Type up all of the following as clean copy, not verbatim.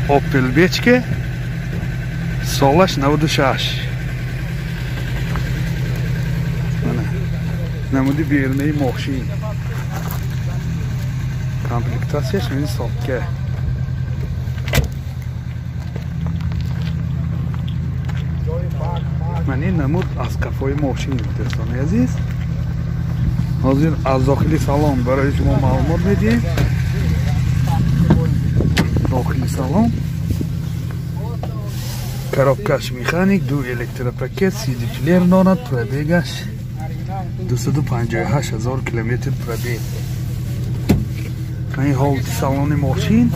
Opel Vectra солаш 96. Mana намуди берунаи мошин. Комплектатсияш мени сотка. Ман ин намуд аз қафои мошин, дӯстони азиз. Ҳозир аз дохили салон барои шумо маълумот медиҳем. Дохили салон коробкаш механик, ду электропакет, CD плеер дорад, пробегаш 258 ҳазор километр пробег. Ин ҳолати салони мошин.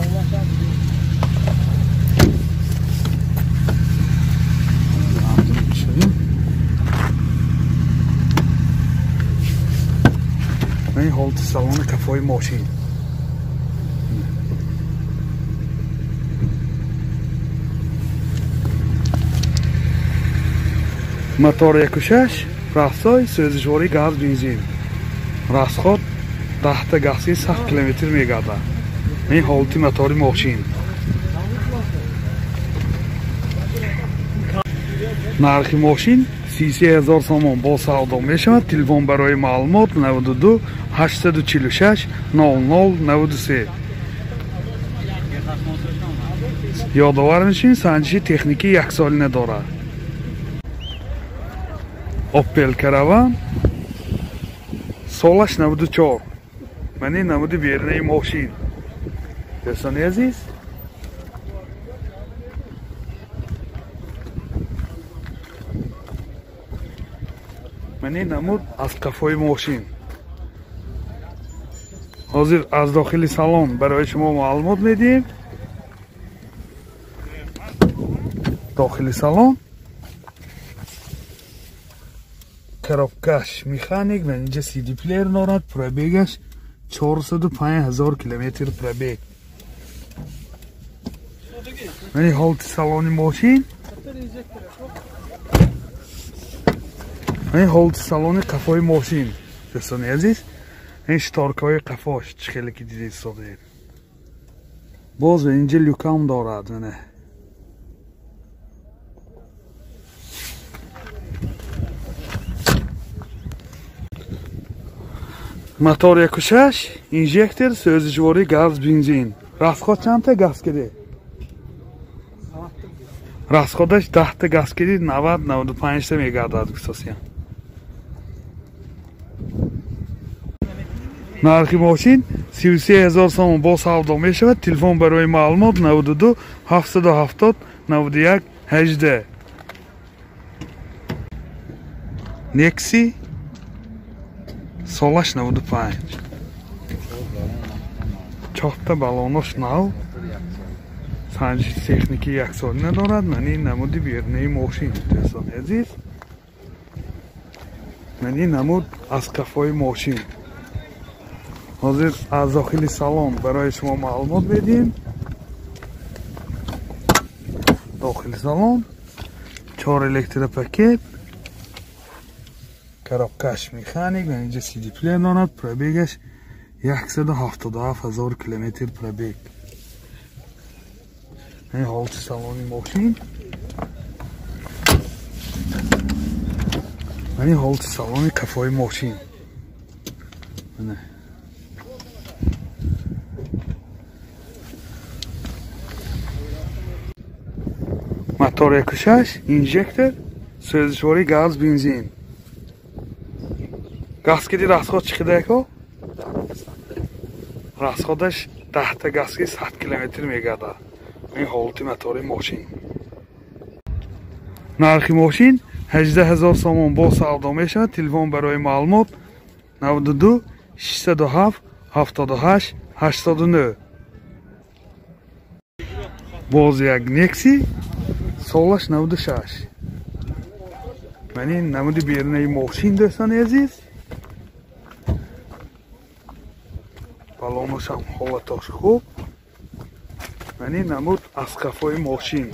Ин ҳолати салони қафои мошин. Мотор 1.6, расой, сӯзишворӣ газ, бензин. Расход 10 гази 100 километр мегардад. Ин ҳолати мотори мошин. Нархи мошин 33 ҳазор сомон бо савдо мешавад. Телефон барои маълумот 92 846 00 93. Ёдовар мешавем, санҷиши техникӣ яксолина дорад. Opel Caravan солаш 94. Ман ин намуди берунаи мошин. Дӯстони азиз, ман ин намуд аз қафои мошин. Ҳозир аз дохили салон барои шумо маълумот медиҳем. Дохили салон коробкаш механик, ва инҷа CD плеер дорад, пробегаш 405 ҳазор километр пробег. Мани ҳолати салони мошин. Мани ҳолати салони қафои мошин. Дӯстони азиз, ин шторкаҳои қафош чӣ хеле ки дидед содед. Боз инҷа люкам дорад, мана. Мотор 1.6, инжектор, сӯзишворӣ газ, бензин. Расход чандта газ киди? Расходаш 10 газ киди 90-95 та мегардад, гуфтосиям. Нархи мошин 33 ҳазор сомон бо савдо мешавад. Телефон барои маълумот 92 770 91 18. Nexi солаш 95. Чорта балонош нав. Санҷиши техникӣ яксолина дорад. Ман ин намуди берунаи мошин, дӯстони азиз. Ман ин намуд аз қафои мошин. Ҳозир аз дохили салон барои шумо маълумот медиҳем. Дохили салон 4 электропакет, коробкаш механик, ва инҷа CD плеер дорад, пробегаш 177 ҳазор километр пробег. Ин ҳолати салони мошин. Ин ҳолати салони қафои мошин. Мотор 1.6, инжектор, сӯзишворӣ газ, бензин. Газ киди расход чӣ қадар ко? Расходаш 10 газ ки 100 километр мегардад. Ин ҳолати мотори мошин. Нархи мошин 18 ҳазор сомон бо савдо мешавад. Телефон барои маълумот 92 607 78 89. Боз як Nexi солаш 96. Ман ин намуди берунаи мошин, дӯстони азиз. Балоношам ҳолатош хуб. Ман ин намуд аз қафои мошин.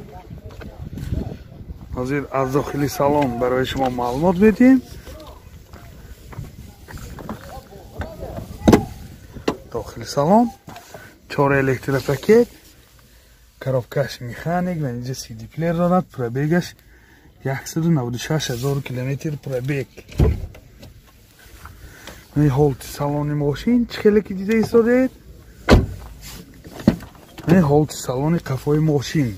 Ҳозир аз дохили салон барои шумо маълумот медиҳем. Дохили салон 4 электропакет, Коробкаш механик ва инҷа CD плеер дорад. Пробегаш 196 000 километр пробег. Ин ҳолати салони мошин чӣ хеле ки дида истодед. Ин ҳолати салони қафои мошин.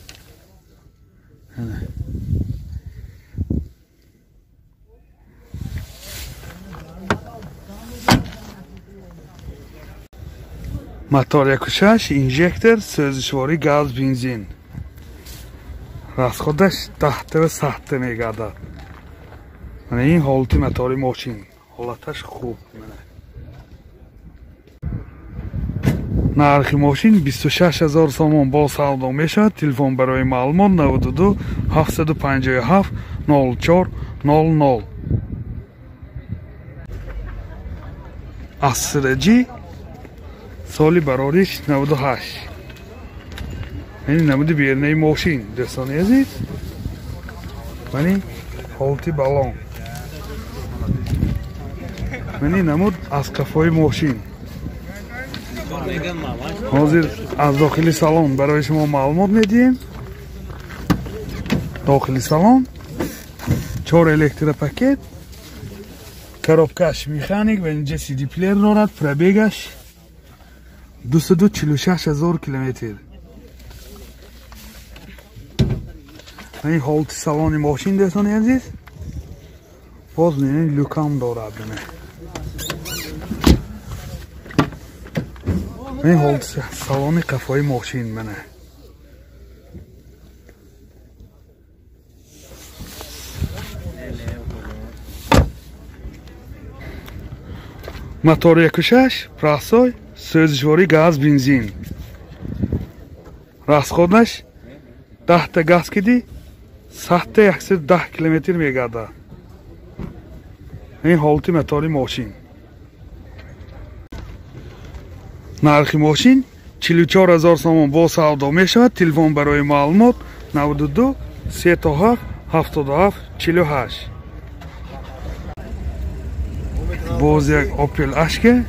Мотор 1.6 инжектор, сӯзишворӣ газ, бензин. Расходаш 10 та мегардад. Мана ин ҳолати мотори мошин. Ҳолаташ хуб. Нархи мошин 26 000 сомон бо савдо мешавад. Телефон барои маълумот 92 757 04 00. Асраҷи соли барориш 98. Ин намуди бернаи мошин, дӯстони азиз. Мани ҳолати балон. Мани намуд аз қафои мошин. Ҳозир аз дохили салон барои шумо маълумот медиҳем. Дохили салон 4 электропакет, коробкаш механик ва инҷа CD плеер дорад. Пробегаш 246 000 километр. Ин ҳолати салони мошин, дӯстони азиз. Боз мебинед люкам дорад. Ин ҳолати салони қафои мошин. Мана мотор 1.6 прасой, сӯзишворӣ газ, бензин. Расходаш 10 та газ киди 110 километр мегардад. Ин ҳолати мотори мошин. Нархи мошин 44 000 сомон бо савдо мешавад. Телефон барои маълумот 92 37 77 48. Боз як Opel Ashke,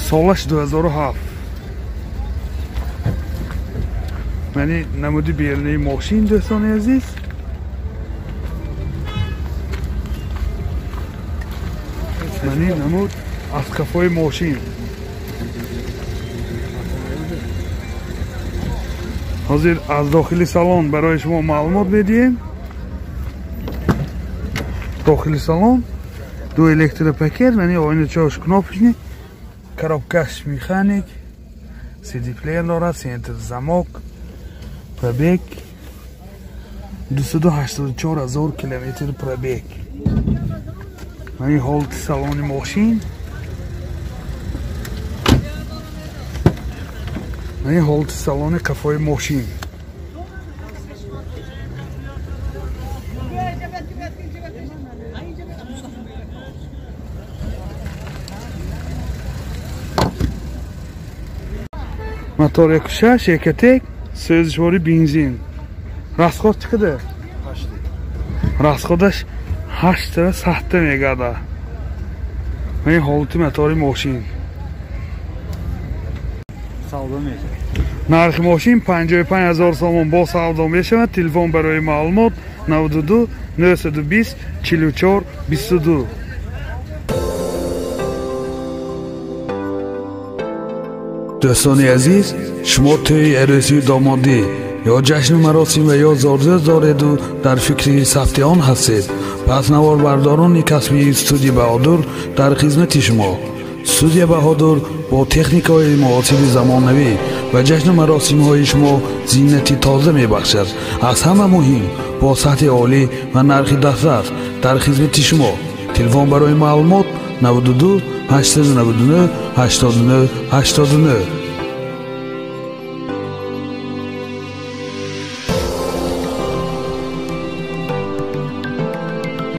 солаш 2007. Мани намуди бернаи мошин, дӯстони азиз. Мани намуд аз қафои мошин. Ҳозир аз дохили салон барои шумо маълумот медиҳем. Дохили салон ду электропакет, мани оиначаош кнопочный, коробкаш механик, CD плеер дорад, центр замок, пробег 284 000 километр пробег. Мани ҳолати салони мошин. Мани ҳолати салони қафои мошин. Мотор 1.6 Ecotec, сӯзишворӣ бензин. Расход чӣ қадар? Расходаш 8 та мегардад. Ин ҳолати мотори мошин. Нархи мошин 55 000 сомон бо савдо мешавад. Телефон барои маълумот 92 920 44 22. Дӯстони азиз, шумо тӯи арӯсию домодӣ ё ҷашну маросим ва ё зорзӯз дореду дар фикри сабти он ҳастед, пас наворбардорони касбии студия Баҳодур дар хизмати шумо. Студия Баҳодур бо техникаҳои муосири замонавӣ ва ҷашну маросимҳои шумо зинати тоза мебахшад. Аз ҳама муҳим, бо сатҳи олӣ ва нархи дастрас дар хизмати шумо. Телефон барои маълумот 92 899 89 89.